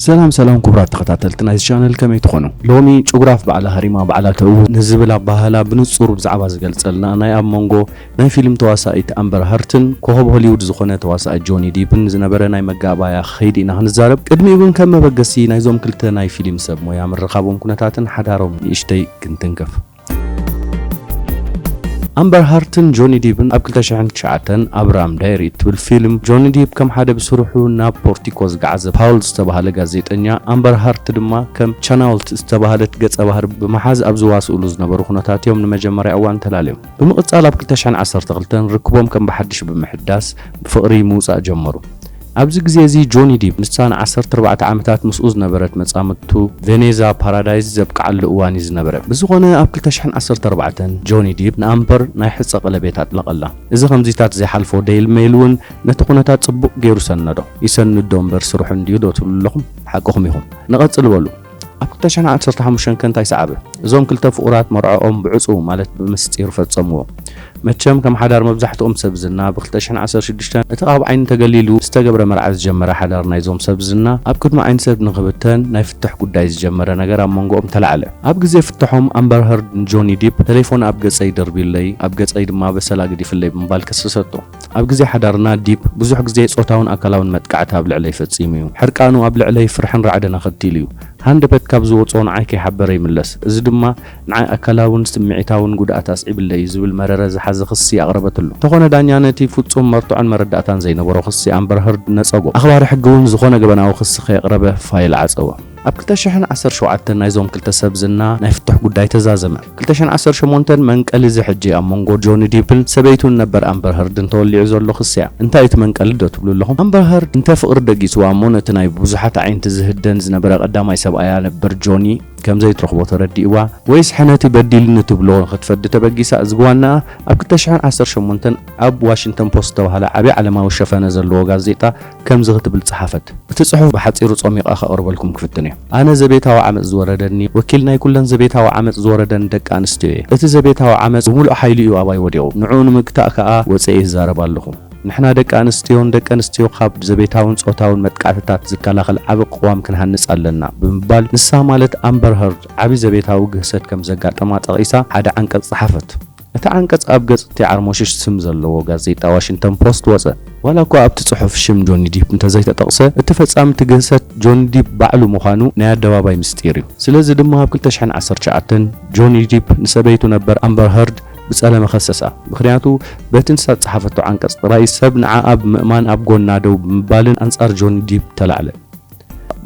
ሰላም ሰላም ክቡራት ተኸታተልቲ ናይዚ ቻነል፣ ከመይ ትኾኑ? ሎሚ ጭጉራፍ ባዕላ ሃሪማ ባዕላ ተእዊ ንዝብል ኣባህላ ብንጹር ብዛዕባ ዝገልጸልና ናይ ኣብ መንጎ ናይ ፊልም ተዋሳኢት ኣምበር ሀርትን ኮኸብ ሆሊውድ ዝኾነ ተዋሳኢ ጆኒ ዲፕን ዝነበረ ናይ መጋባያ ከይዲ ኢና ክንዛረብ። ቅድሚኡ ግን ከም መበገሲ ናይዞም ክልተ ናይ ፊልም ሰብ ሞያ ምርኻቦም ኩነታትን ሓዳሮም ንእሽተይ ክንትንከፍ። ኣምበር ሀርትን ጆኒ ዲፕን ኣብ ክልተ ሽሕን ትሽዓተን ኣብራም ዳይሪ እትብል ፊልም ጆኒ ዲፕ ከም ሓደ ብስርሑ ናብ ፖርቲኮ ዝገዓዘ ፓውል ዝተባህለ ጋዜጠኛ፣ ኣምበር ሀርት ድማ ከም ቻናውልት ዝተባህለት ገጸ ባህሪ ብምሓዝ ኣብ ዝዋስእሉ ዝነበሩ ኩነታት እዮም ንመጀመርያ እዋን ተላልዮም። ብምቕጻል ኣብ ክልተ ሽሕን ዓሰርተ ክልተን ርክቦም ከም ብሓድሽ ብምሕዳስ ብፍቕሪ ምውጻእ ጀመሩ። ኣብዚ ግዜ እዚ ጆኒ ዲፕ ንሳ ን ዓሰርተ ኣርባዕተ ዓመታት ምስኡ ዝነበረት መጻምድቱ ቬኔዛ ፓራዳይዝ ዘብቅዓሉ እዋን እዩ ዝነበረ። ብዝኾነ ኣብ ክልተ ሽሕን ዓሰርተ ኣርባዕተን ጆኒ ዲፕ ንኣምበር ናይ ሕጸ ቀለቤት ኣጥለቐላ። እዚ ከምዚታት ዘይሓልፎ ዴይሊ ሜይል እውን ነቲ ኩነታት ጽቡቕ ገይሩ ሰነዶ። ይሰንዶ እምበር ስርሑ እንድዩ ዶ ትብሉ ኣለኹም? ሓቅኹም ኢኹም። ንቐጽል በሉ። ኣብ ክልተ ሽሕን ዓሰርተ ሓሙሽተን ከ እንታይ ሰዓበ? እዞም ክልተ ፍቑራት መርዕኦም ብዕጹው ማለት ብምስጢር ፈጸምዎ። መቸም ከም ሓዳር መብዛሕትኦም ሰብ ዝና ብ ክልተ ሽሕን ዓሰርተ ሽዱሽተን እቲ ካብ ዓይኒ ተገሊሉ ዝተገብረ መርዓ ዝጀመረ ሓዳር ናይዞም ሰብ ዝና ኣብ ቅድሚ ዓይኒ ሰብ ንኽብተን ናይ ፍትሕ ጉዳይ ዝጀመረ ነገር ኣብ መንጎኦም ተላዕለ። ኣብ ግዜ ፍትሖም ኣምበር ሀርድ ንጆኒ ዲፕ ተሌፎን ኣብ ገጸይ ደርብዩለይ፣ ኣብ ገጸይ ድማ በሰላ ገዲፍለይ ብምባል ከሰሰቶ። ኣብ ግዜ ሓዳርና ዲፕ ብዙሕ ግዜ ጾታውን ኣካላውን መጥቃዕቲ ኣብ ልዕለይ ፈጺሙ እዩ። ሕርቃኑ ኣብ ልዕለይ ፍርሕን ራዕድን ኣኸቲሉ እዩ። ሃንደበት ካብ ዝወጾ ንዓይ ከይሓበረ ይምለስ። እዚ ድማ ንዓይ ኣካላውን ስምዒታውን ጉድኣት ኣስዒብለይ እዩ ዝብል መረረ ዝሓዘ ክሲ ኣቕረበትሉ። እንተኾነ ዳኛ ነቲ ፍጹም መርትዖን መረዳእታን ዘይነበሮ ክሲ ኣምበር ሀርድ ነጸጎ። ኣኽባሪ ሕጊ እውን ዝኾነ ገበናዊ ክሲ ከየቕረበ ፋይል ዓጸወ። ኣብ ክልተ ሽሕን ዓሰርተ ሸውዓተን ናይዞም ክልተ ሰብ ዝና ናይ ፍትሕ ጉዳይ ተዛዘመ። ክልተ ሽሕን ዓሰርተ ሸሞንተን መንቀሊ እዚ ሕጂ ኣብ መንጎ ጆኒ ዲፕን ሰበይቱን ነበር ኣምበር ሀርድን ተወሊዑ ዘሎ ክሲ እያ። እንታይ እቲ መንቀሊ ዶ ትብሉ ኣለኹም? ኣምበር ሀርድ እንተ ፍቕሪ ደጊስዋ እሞ ነቲ ናይ ብዙሓት ኣዒንቲ ዝህደን ዝነበረ ቀዳማይ ሰብኣያ ነበር ጆኒ ከም ዘይትረኽቦ ተረዲእዋ፣ ወይስ ሕነቲ በዲሉኒ ትብሎ ንኽትፈዲ ተበጊሳ? እዚ ግዋናኣ ኣብ ክልተ ሽሕን ዓሰርተ ሸሞንተን ኣብ ዋሽንግተን ፖስት ዝተባህለ ዓቢ ዓለማዊ ሸፈነ ዘለዎ ጋዜጣ ከምዚ ክትብል ጸሓፈት። እቲ ጽሑፍ ብሓጺሩ ጾሚቓ ከቕርበልኩም ክፍትን እየ። ኣነ ዘቤታዊ ዓመጽ ዝወረደኒ፣ ወኪል ናይ ኩለን ዘቤታዊ ዓመጽ ዝወረደን ደቂ ኣንስትዮ እየ። እቲ ዘቤታዊ ዓመጽ ብምሉእ ሓይሊ እዩ ኣባይ ወዲቑ። ንዕኡ ንምግታእ ከኣ ወጺኤ ይዛረብ ኣለኹ። ንሕና ደቂ ኣንስትዮን ደቂ ኣንስትዮ ካብ ዘቤታውን ጾታውን መጥቃዕትታት ዝከላኸል ዓቢ ቅዋም ክንሃንጽ ኣለና ብምባል ንሳ ማለት ኣምበር ሀርድ ዓቢ ዘቤታዊ ግህሰት ከም ዘጋጠማ ጠቒሳ ሓደ ዓንቀጽ ጸሓፈት። እቲ ዓንቀጽ ኣብ ገጽ እቲ ዓርሞሽሽ ስም ዘለዎ ጋዜጣ ዋሽንግተን ፖስት ወጸ። ዋላ እኳ ኣብቲ ጽሑፍ ሽም ጆኒ ዲፕ እንተዘይተጠቕሰ፣ እቲ ፈጻሚ እቲ ግህሰት ጆኒ ዲፕ ባዕሉ ምዃኑ ናይ ኣደባባይ ምስጢር እዩ። ስለዚ ድማ ኣብ ክልተ ሽሕን ዓሰርተ ትሽዓተን ጆኒ ዲፕ ንሰበይቱ ነበር ኣምበር ሀርድ ብጸለመ ከሰሳ። ምኽንያቱ በቲ ንሳ ዝጸሓፈቶ ዓንቀጽ ጥራይ ሰብ ንዓኣ ብምእማን ኣብ ጎና ደው ብምባልን ኣንጻር ጆኒ ዲፕ ተላዕለ።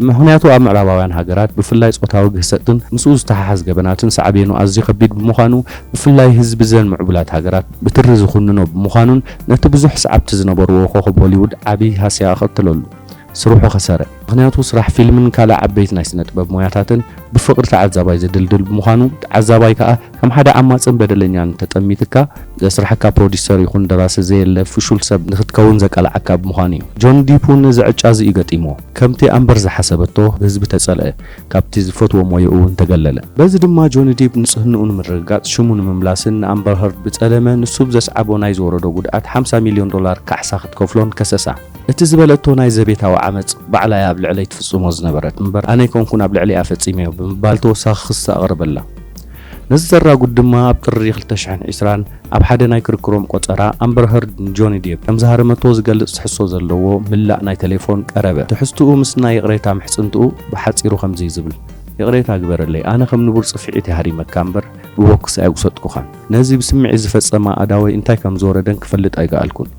ምኽንያቱ ኣብ ምዕራባውያን ሃገራት ብፍላይ ጾታዊ ግህሰትን ምስኡ ዝተሓሓዝ ገበናትን ሳዕቤኑ ኣዝዩ ከቢድ ብምዃኑ፣ ብፍላይ ህዝቢ ዘን ምዕቡላት ሃገራት ብትሪ ዝኹንኖ ብምዃኑን ነቲ ብዙሕ ሰዓብቲ ዝነበርዎ ኮኸብ ሆሊውድ ዓቢ ሃስያ ኣኸተለሉ። ስርሑ ከሰረ። ምኽንያቱ ስራሕ ፊልምን ካልእ ዓበይቲ ናይ ስነ ጥበብ ሞያታትን ብፍቕሪ ተዓዛባይ ዝድልድል ብምዃኑ፣ ተዓዛባይ ከኣ ከም ሓደ ዓማጽን በደለኛን ተጠሚትካ ዘስርሐካ ፕሮዲሰር ይኹን ደራሲ ዘየለ ፍሹል ሰብ ንኽትከውን ዘቃልዓካ ብምዃኑ እዩ። ጆን ዲፕ እውን እዚ ዕጫ እዚ እዩ ገጢምዎ። ከምቲ ኣምበር ዝሓሰበቶ ብህዝቢ ተጸልአ፣ ካብቲ ዝፈትዎ ሞያኡ እውን ተገለለ። በዚ ድማ ጆኒ ዲፕ ንጽህንኡ ንምርግጋጽ ሽሙ ንምምላስን ንኣምበር ሀርድ ብጸለመ ንሱ ብዘስዓቦ ናይ ዝወረዶ ጉድኣት ሓምሳ ሚልዮን ዶላር ካሕሳ ክትከፍሎን ከሰሳ። እቲ ዝበለቶ ናይ ዘቤታዊ ዓመጽ ባዕላ እያ ኣብ ልዕለይ ትፍጽሞ ዝነበረት እምበር ኣነ ኣይኮንኩን ኣብ ልዕሊኣ ፈጺመዮ ብምባል ተወሳኺ ክሲ ኣቕረበላ። ነዚ ዘራጉድ ድማ ኣብ ጥሪ ክልተ ሽሕን ዕስራን ኣብ ሓደ ናይ ክርክሮም ቆጸራ ኣምበር ሀርድ ንጆኒ ዴፕ ከም ዝሃረመቶ ዝገልጽ ትሕዝቶ ዘለዎ ምላእ ናይ ቴሌፎን ቀረበ። ትሕዝትኡ ምስ ናይ ይቕሬታ ምሕጽንትኡ ብሓጺሩ ከምዚ እዩ ዝብል፣ ይቕሬታ ግበረለይ፣ ኣነ ከም ንቡር ጽፍዒት እየ ሃሪመካ እምበር ብቦክስ ኣይውሰጥኩኻን። ነዚ ብስምዒት ዝፈጸመ ኣእዳወይ እንታይ ከም ዝወረደን ክፈልጥ ኣይከኣልኩን።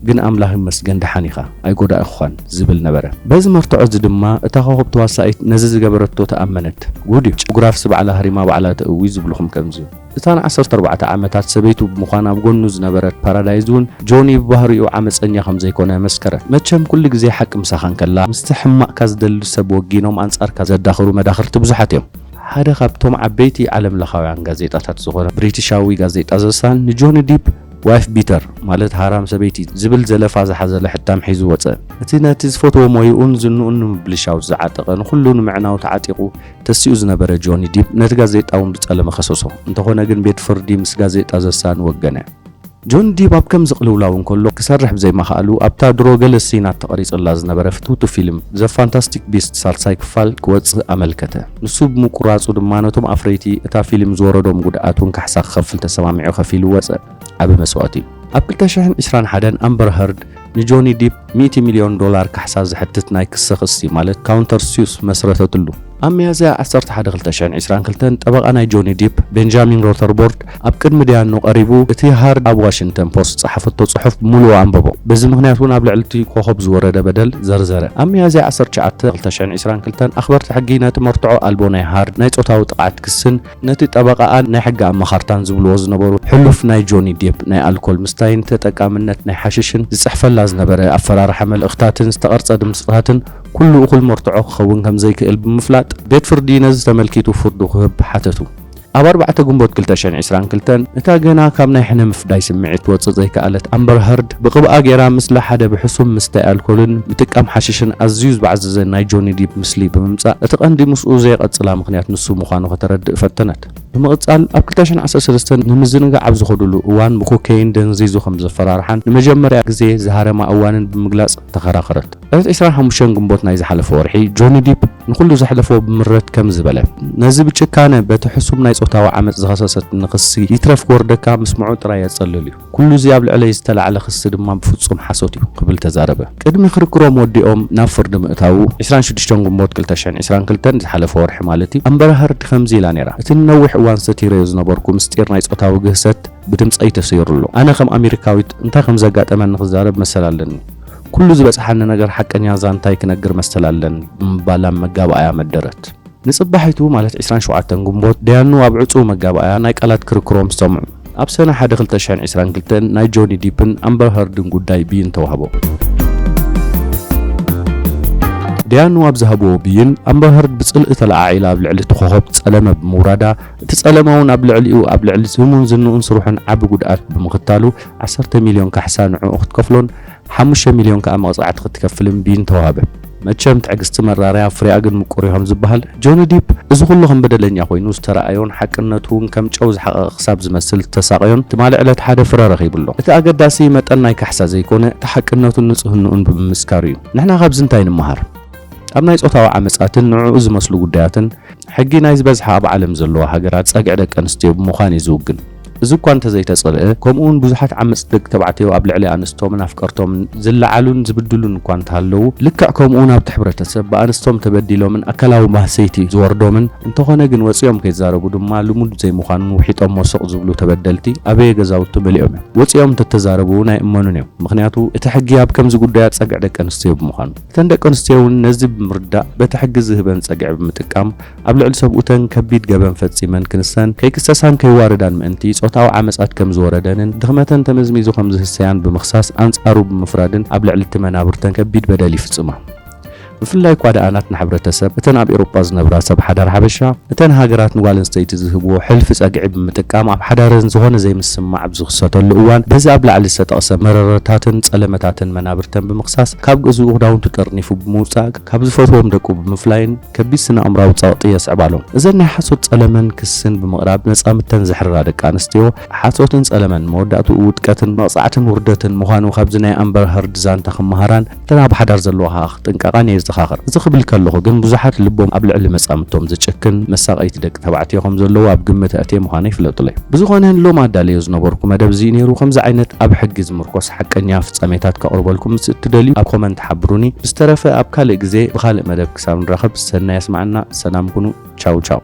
ግን ኣምላኽ ይመስገን ደሓን ኢኻ፣ ኣይጎዳእኹኻን ዝብል ነበረ። በዚ መርትዖ እዚ ድማ እታ ኮኸብ ተዋሳኢት ነዚ ዝገበረቶ ተኣመነት። ጉድ እዩ፣ ጭጉራፍሲ ባዕላ ሃሪማ ባዕላ ተእዊ ዝብልኹም ከምዚ እዩ። እታ ንዓሰርተ ኣርባዕተ ዓመታት ሰበይቱ ብምዃን ኣብ ጎኑ ዝነበረት ፓራዳይዝ እውን ጆኒ ብባህሪኡ ዓመጸኛ ከም ዘይኮነ መስከረት። መቸም ኩሉ ግዜ ሓቂ ምሳኻ እንከላ ምስቲ ሕማቕካ ዝደሊ ሰብ ወጊኖም ኣንጻርካ ዘዳኽሩ መዳኽርቲ ብዙሓት እዮም። ሓደ ካብቶም ዓበይቲ ዓለምለኻውያን ጋዜጣታት ዝኾነ ብሪቲሻዊ ጋዜጣ ዘ ሳን ንጆኒ ዲፕ ዋይፍ ቢተር ማለት ሃራም ሰበይቲ ዝብል ዘለፋ ዝሓዘለ ሕታም ሒዙ ወጸ። እቲ ነቲ ዝፈትዎ ሞይኡን ዝንኡን ንምብልሻው ዝዓጠቐ ንኹሉ ንምዕናው ተዓጢቑ ተሲኡ ዝነበረ ጆኒ ዲፕ ነቲ ጋዜጣ እውን ብጸለመ ከሰሶ። እንተኾነ ግን ቤት ፍርዲ ምስ ጋዜጣ ዘ ሳን ወገነ። ጆኒ ዲፕ ኣብ ከምዚ ቅልውላው እንከሎ ክሰርሕ ብዘይምኽኣሉ ኣብታ ድሮ ገለ ሲናት ተቐሪጽላ ዝነበረ ፍትውቲ ፊልም ዘ ፋንታስቲክ ቢስት ሳልሳይ ክፋል ክወጽእ ኣመልከተ። ንሱ ብምቁራጹ ድማ ነቶም ኣፍረይቲ እታ ፊልም ዝወረዶም ጉድኣት እውን ካሕሳ ክኸፍል ተሰማሚዑ ከፊሉ ወጸ። ዓቢ መስዋእቲ እዩ። ኣብ ክልተ ሽሕን ዕስራን ሓደን ኣምበር ሀርድ ንጆኒ ዲፕ ሚእቲ ሚልዮን ዶላር ካሕሳ ዘሕትት ናይ ክሲ ክሲ ማለት ካውንተር ሱት መስረተትሉ። ኣብ ሚያዝያ ዓሰርተ ሓደ ክልተ ሽሕን ዕስራን ክልተን ጠበቓ ናይ ጆኒ ዲፕ ቤንጃሚን ሮተርቦርድ ኣብ ቅድሚ ዲያኖ ቀሪቡ እቲ ሀርድ ኣብ ዋሽንግተን ፖስት ዝጸሓፈቶ ጽሑፍ ብምሉኡ ኣንበቦ። በዚ ምኽንያት እውን ኣብ ልዕሊ እቲ ኮኾብ ዝወረደ በደል ዘርዘረ። ኣብ ሚያዝያ ዓሰርተ ትሽዓተ ክልተ ሽሕን ዕስራን ክልተን ኣኽበርቲ ሕጊ ነቲ መርትዖ ኣልቦ ናይ ሀርድ ናይ ጾታዊ ጥቕዓት ክስን ነቲ ጠበቓኣን ናይ ሕጊ ኣማኻርታን ዝብልዎ ዝነበሩ ሕሉፍ ናይ ጆኒ ዴፕ ናይ ኣልኮል ምስታይን ተጠቃምነት ናይ ሓሽሽን ዝጽሕፈላ ዝነበረ ኣፈራርሓ መልእኽታትን ዝተቐርጸ ድምጽታትን ኩሉ እኹል መርትዖ ክኸውን ከም ዘይክእል ብምፍላጥ፣ ቤት ፍርዲ ነዚ ተመልኪቱ ፍርዱ ክህብ ሓተቱ። ኣብ ኣርባዕተ ግንቦት ክልተ ሽሕን ዕስራን ክልተን እታ ገና ካብ ናይ ሕነ ምፍዳይ ስምዒት ትወጽእ ዘይከኣለት ኣምበር ሀርድ ብቕብኣ ጌራ ምስላ ሓደ ብሕሱም ምስታይ ኣልኮልን ምጥቃም ሓሽሽን ኣዝዩ ዝበዓዘዘ ናይ ጆኒ ዲፕ ምስሊ ብምምጻእ እቲ ቀንዲ ምስኡ ዘየቐጽላ ምኽንያት ንሱ ምዃኑ ከተረድእ ፈተነት። ብምቕጻል ኣብ ክልተ ሽሕን ዓሰርተ ሰለስተን ንምዝንጋዕ ኣብ ዝኸዱሉ እዋን ብኮኬይን ደንዚዙ ከም ዘፈራርሓን ንመጀመርያ ግዜ ዝሃረማ እዋንን ብምግላጽ ተኸራኸረት። ዕለት ዕስራን ሓሙሽተን ግንቦት ናይ ዝሓለፈ ወርሒ ጆኒ ዲፕ ንኹሉ ዘሕለፎ ብምረት ከም ዝበለ፣ ነዚ ብጭካነ በቲ ሕሱም ናይ ጾታዊ ዓመጽ ዝኸሰሰትኒ ክሲ ይትረፍ ክወርደካ ምስምዑ ጥራይ የጸልል እዩ። ኩሉ እዚ ኣብ ልዕለይ ዝተላዕለ ክሲ ድማ ብፍጹም ሓሶት እዩ ክብል ተዛረበ። ቅድሚ ክርክሮም ወዲኦም ናብ ፍርዲ ምእታዉ ዕስራን ሽዱሽተን ግንቦት ክልተ ሽሕን ዕስራን ክልተን ዝሓለፈ ወርሒ ማለት እዩ ኣምበር ሀርድ ከምዚ ኢላ ነይራ። እቲ ንነዊሕ እዋን ሰቲረዮ ዝነበርኩ ምስጢር ናይ ጾታዊ ግህሰት ብድምጸይ ተሰይሩ ኣሎ። ኣነ ከም ኣሜሪካዊት እንታይ ከም ዘጋጠመኒ ክዛረብ መሰል ኣለኒ። ኩሉ ዝበጽሓኒ ነገር ሓቀኛ ዛንታይ ክነግር መሰል ኣለኒ ብምባል ኣብ መጋባእያ መደረት። ንጽባሒቱ ማለት ዕስራን ሸውዓተን ግንቦት ዲያኑ ኣብ ዕጹው መጋባእያ ናይ ቃላት ክርክሮም ዝሰምዑ። ኣብ ሰነ ሓደ ክልተ ሽሕን ዕስራን ክልተን ናይ ጆኒ ዲፕን ኣምበር ሀርድን ጉዳይ ብይን ተዋህቦ። ዲያኑ ኣብ ዝሃብዎ ብይን ኣምበር ሀርድ ብጽልኢ ተለዓዒላ ኣብ ልዕሊ እቲ ኮኾብ ጸለመ ብምውራዳ እቲ ጸለመ እውን ኣብ ልዕሊኡ ኣብ ልዕሊ ስሙን ዝንኡን ስርሑን ዓቢ ጉድኣት ብምኽታሉ ዓሰርተ ሚልዮን ካሕሳ ንዕኡ ክትከፍሎን ሓሙሽተ ሚልዮን ከኣ መቕጻዕቲ ክትከፍልን ብይን ተዋህበ። መቸም ትዕግስቲ መራርያ ፍሬኣ ግን ምቁር እዩ ከም ዝበሃል ጆኒ ዲፕ እዚ ኩሉ ከም በደለኛ ኮይኑ ዝተረኣዮን ሓቅነቱ እውን ከም ጨው ዝሓቐቐ ክሳብ ዝመስል ዝተሳቐዮን ትማሊ ዕለት ሓደ ፍረ ረኺቡ ኣሎ። እቲ ኣገዳሲ መጠን ናይ ካሕሳ ዘይኮነ እቲ ሓቅነቱን ንጽህንኡን ብምምስካሩ እዩ። ንሕና ካብዚ እንታይ ንምሃር? ኣብ ናይ ጾታዊ ዓመጻትን ንዕኡ ዝመስሉ ጉዳያትን ሕጊ ናይ ዝበዝሓ ኣብ ዓለም ዘለዋ ሃገራት ጸግዒ ደቂ ኣንስትዮ ብምዃን እዩ ዝውግን። እዚ እኳ እንተዘይተጸልአ፣ ከምኡውን ብዙሓት ዓመጽቲ ደቂ ተባዕትዮ ኣብ ልዕሊ ኣንስቶምን ኣፍቀርቶምን ዝለዓሉን ዝብድሉን እኳ እንተሃለዉ፣ ልክዕ ከምኡውን ኣብቲ ሕብረተሰብ ብኣንስቶም ተበዲሎምን ኣካላዊ ማህሰይቲ ዝወርዶምን እንተኾነ ግን ወጺኦም ከይዛረቡ ድማ ልሙድ ዘይምዃኑን ውሒጦሞ ስቕ ዝብሉ ተበደልቲ ኣበየ ገዛውቲ መሊኦም እዮም። ወጺኦም እንተተዛረቡ እውን ኣይእመኑን እዮም። ምኽንያቱ እቲ ሕጊ ኣብ ከምዚ ጉዳያት ጸግዒ ደቂ ኣንስትዮ ብምዃኑ። እተን ደቂ ኣንስትዮ እውን ነዚ ብምርዳእ በቲ ሕጊ ዝህበን ጸግዒ ብምጥቃም ኣብ ልዕሊ ሰብኡተን ከቢድ ገበን ፈጺመን ክንሰን ከይክሰሳን ከይዋረዳን ምእንቲ ጾታዊ ዓመጻት ከም ዝወረደንን ድኽመተን ተመዝሚዙ ከም ዝህሰያን ብምኽሳስ ኣንጻሩ ብምፍራድን ኣብ ልዕሊ እቲ መናብርተን ከቢድ በደል ይፍጽማ። ብፍላይ እኳ ደኣ ናትና ሕብረተሰብ እተን ኣብ ኤውሮጳ ዝነብራ ሰብ ሓዳር ሓበሻ እተን ሃገራት ንጓል ኣንስተይቲ ዝህብዎ ሕልፊ ጸግዒ ብምጥቃም ኣብ ሓዳረን ዝኾነ ዘይምስምማዕ ኣብ ዝኽሰተሉ እዋን በዚ ኣብ ላዕሊ ዝተጠቕሰ መረረታትን ጸለመታትን መናብርተን ብምኽሳስ ካብ ገዝኡ ክዳውንቱ ጠርኒፉ ብምውጻእ ካብ ዝፈትዎም ደቁ ብምፍላይን ከቢድ ስነ ኣእምራዊ ጸቕጢ የስዕባሎም። እዘን ናይ ሓሶት ጸለመን ክስን ብምቕራብ መጻምድተን ዘሕርራ ደቂ ኣንስትዮ ሓሶትን ጸለመን መወዳእትኡ ውድቀትን መቕጻዕትን ውርደትን ምዃኑ ካብዚ ናይ ኣምበር ሀርድ ዛንታ ክመሃራን እተን ኣብ ሓዳር ዘለዋ ከኣ ክጥንቀቓን እየ ዝዘኻኽር። እዚ ክብል ከለኹ ግን ብዙሓት ልቦም ኣብ ልዕሊ መጻምድቶም ዝጭክን መሳቐይቲ ደቂ ተባዕትዮ ከም ዘለዉ ኣብ ግምት ኣእትየ ምዃነይ ፍለጡለይ። ብዝኾነ ሎም ኣዳለዮ ዝነበርኩ መደብ እዚ ነይሩ። ከምዚ ዓይነት ኣብ ሕጊ ዝምርኮስ ሓቀኛ ፍጻሜታት ከቕርበልኩም ምስ እትደልዩ ኣብ ኮመንት ሓብሩኒ። ብዝተረፈ ኣብ ካልእ ግዜ ብኻልእ መደብ ክሳብ ንራኸብ ሰናይ ኣስማዕና። ሰላም ኩኑ። ቻው ቻው።